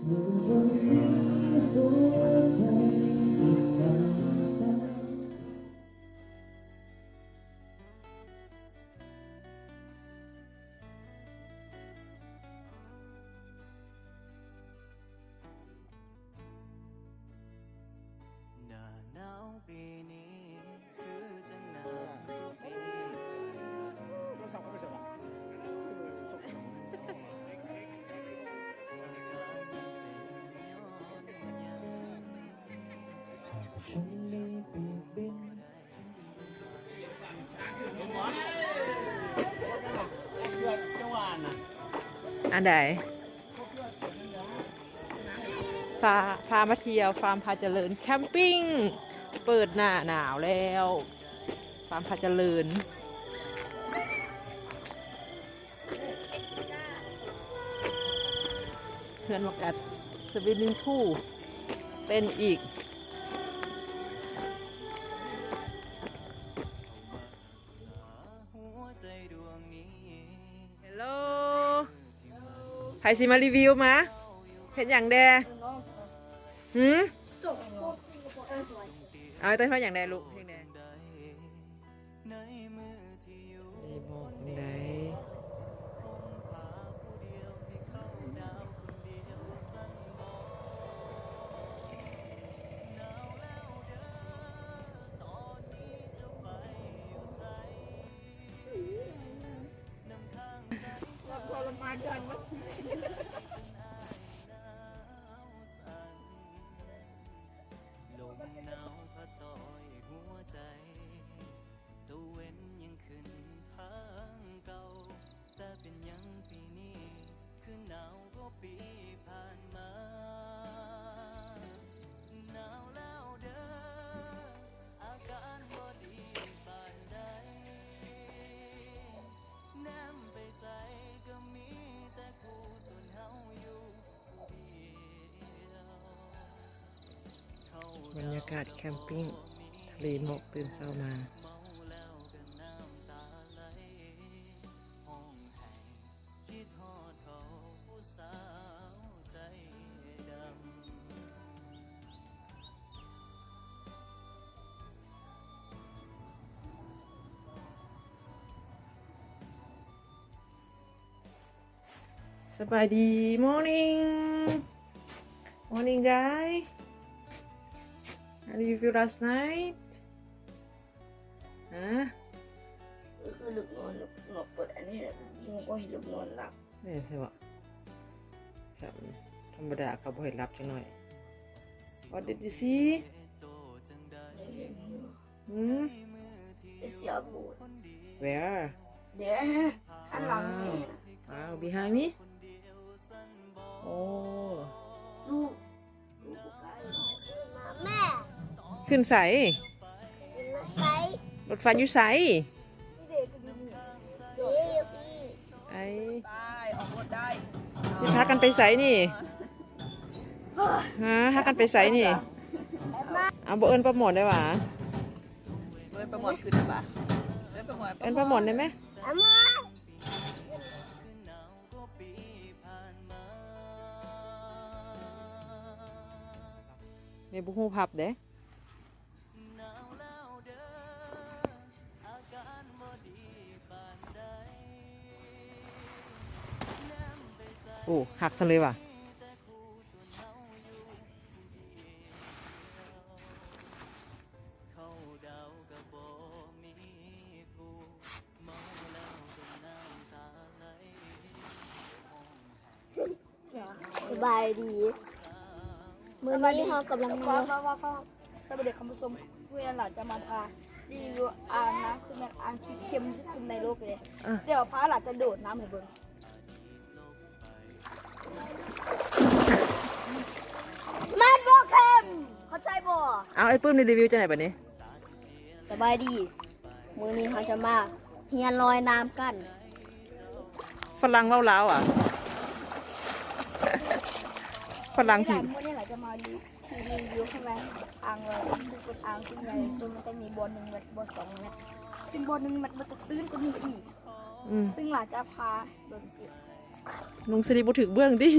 ໜ້າໜາວປີນີ້ຄືຈັ່ງໜາວທຸກປີ. ອັນໃດ? ພາ ພາມາທ່ຽວຟາມພາຈະເລີນແຄມປິງ ເປີດໜ້າໜາວແລ້ວ ຟາມພາຈະເລີນ. ເຮືອນບັກແອັດ ສະວິມມິງພູລ ເປັນອີກ. ເຮລໂລ ໃຜຊິມາຣີວິວມາ ເຮັດຫຍັງແດ່? ຫື? ເອົາແຕ່ເຮັດຫຍັງແດ່ລູກ ເຮັດຫຍັງແດ່? ໄດ້ບອກໄດ້. ຕາເວັນຍັງຂຶ້ນທາງເກົ່າ ແຕ່ເປັນຫຍັງປີນີ້ຄືໜາວກວ່າປີຜ່ານມາ? ໜາວແລ້ວເດີ ອາການບໍ່ດີປານໃດ ແນມໄປໃສກໍມີແຕ່ຄູ່ຊົນເຮົາຢູ່ ບັນຍາກາດແຄມປິງ ທະເລໝອກຕື່ນເຊົ້າມາ. ສະບາຍດີ Morning. Morning, guy. How do you feel last night? ຮະ? ຄືລູກນອນ ລູກນອນເປີດອັນນີ້ ລູກກໍເຫັນລູກນອນຫຼັບ. ແມ່ນໃຊ່ບໍ່? ທຳມະດາກໍບໍ່ເຫັນຫຼັບຈັກໜ້ອຍ. What did you see? ຫື? ເສຍບູດ. Where? There. ອັນຫຼັງແມ່ນະ. Wow, behind me? ໂອ້ ລູກ ລູກບໍ່ກ້າ. ແມ່ ຂຶ້ນໃສ? ຂຶ້ນລົດໄຟ. ລົດໄຟຢູ່ໃສ? ເດ້ ກໍຢູ່ນີ້. ເດ້ ຢູ່ພີ້. ໄອ້ ໄປ ອອກລົດໄດ້. ຊິພາກັນໄປໃສນີ້? ຮະ ພາກັນໄປໃສນີ້? ເອົາ ບໍ່ເອີ້ນປ້າໝອນໄດ້ຫວາ? ເອີ້ນປ້າໝອນຄືໄດ້ຫວາ? ເອີ້ນປ້າໝອນ ເອີ້ນປ້າໝອນໄດ້ໄໝ? ປ້າໝອນ ແມ່ບໍ່ຮູ້ພັບເດ້. ໂອ້ ຮັກຊັ້ນເລີຍຫວາ? ສະບາຍດີ ມື້ນີ້ເຮົາກຳລັງມາ ສະບາຍດີທ່ານຜູ້ຊົມ. ມື້ນີ້ຫຼານຈະມາພາຣີວິວອ່າງນ້ຳ ຄືແມ່ນອ່າງທີ່ເຄັມທີ່ສຸດໃນໂລກເລີຍ. ດຽວພາຫຼານຈະໂດດນ້ຳໃຫ້ເບິ່ງ. ມັນບໍ່ເຄັມ ເຂົ້າໃຈບໍ່? ເອົາ ໄອ້ປຶ້ມນີ້ຣີວິວຈັ່ງໃດບາດນີ້? ສະບາຍດີ ມື້ນີ້ເຮົາຈະມາຮຽນລອຍນ້ຳກັນ. ຝຣັ່ງເວົ້າລາວອະ? ຝຣັ່ງທີ່ ມື້ນີ້ລະຈະມາຣີວິວຂ້າງໃນອ່າງລອຍນ້ຳ ເຊິ່ງເປັນອ່າງທີ່ໃຫຍ່ສຸດ ມັນຈະມີບໍ່ໜຶ່ງແມັດ ບໍ່ສອງແມັດ ເຊິ່ງບໍ່ໜຶ່ງແມັດມັນຈະຕື້ນກວ່ານີ້ອີກ. ອືມ ເຊິ່ງຫຼານຈະພາເບິ່ງ. ນຸ່ງສະລິງບໍ່ຖືກເບື້ອງຕິ?